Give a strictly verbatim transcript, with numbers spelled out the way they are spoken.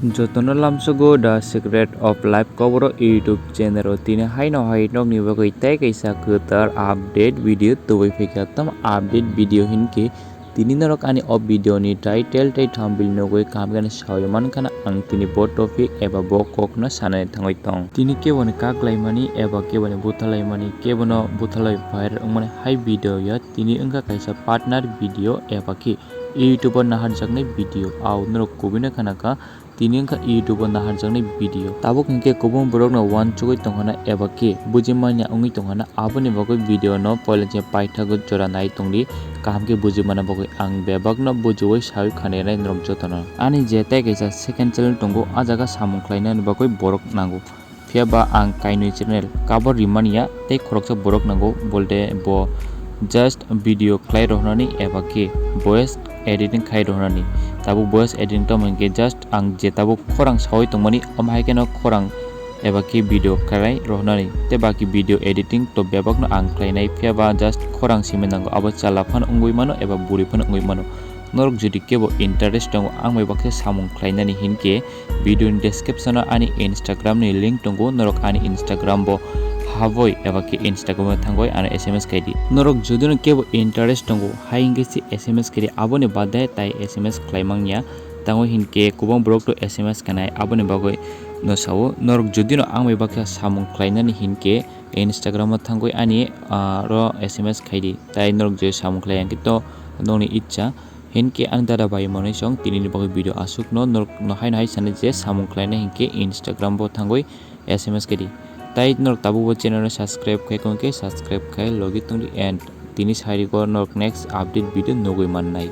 Jotono lamsogo The Secret of Life Koboro YouTube channel o tini haino hai nokni bagwi tei kaisa kwtal update video tubui phaikha. Tamo update video hinkhe tini norok ani o video ni title tei thumbnail nugwi kaham khe saui mankha na ang tini bo topic eba bo kok no sanani thangwi tong. Tini kebo ni kak laimani eba kebo ni butha laimani kebo no buthalai viral wngmani hai video ya tini wngkha kaisa partner video eba khe YouTube o naharjaknai video. Au norok kubui no khana kha tini wngkha YouTube o naharjaknai video. Tabuk hinkhe kubun borok no uansugwi tongkhana eba khe buji manya wngwi tongkhana, aboni bagwi video no poila je paithago jora nai tongdi, kaham khe buji mana bagwi ang bebak no bujiui saui khanai norok jotono. Ani je tei kaisa second channel tongo, a jaga samung khlainani bagwi borok nango. Phiya ba ang kainwi channel cover rimani ya tei khoroksa borok nango, bolte bo just video khlai rohornani eba khe voice editing khai rohornani. Tabuk voice editing tamo hinkhe just ang je tabuk khorang saui tongmani, omo hai kheno khorang eba khe video khlai rohornani tei baki video editing to bebak no ang khlainai, phiya ba just khorang simi nango, abo chala phano wngwi mano eba bwrwi phano wngwi mano. Norok jodi kebo interest tongo ang bai baksa samung khlainani hinkhe video ni description o ani Instagram ni link tongo, norok ani Instagram bo haboi eba khe Instagram o thangoi ano S M S khaidi. Norok jodi no kebo interest tongo hai hinkhe se S M S khaidi, aboni bade tai S M S khlai mangya, tangwi hinkhe kubang borok to S M S khanai, aboni bagwi no sao norok jodi no ang bai baksa samung khlainani hinkhe Instagram o thangwi ani, ah, ro S M S khaidi, tai norok je samung khlai hinkhe to nokni icha. Hinkhe ang dada bai manwi song tini ni bagwi video aswk no norok no hai no hai sanai je samung khlaina hinkhe Instagram bo thangwi S M S khaidi. Tai norok tabuk bo channel no subscribe khai khe subscribe khai logi tongdi and tini sai rwgo norok next update video nugwi mannai.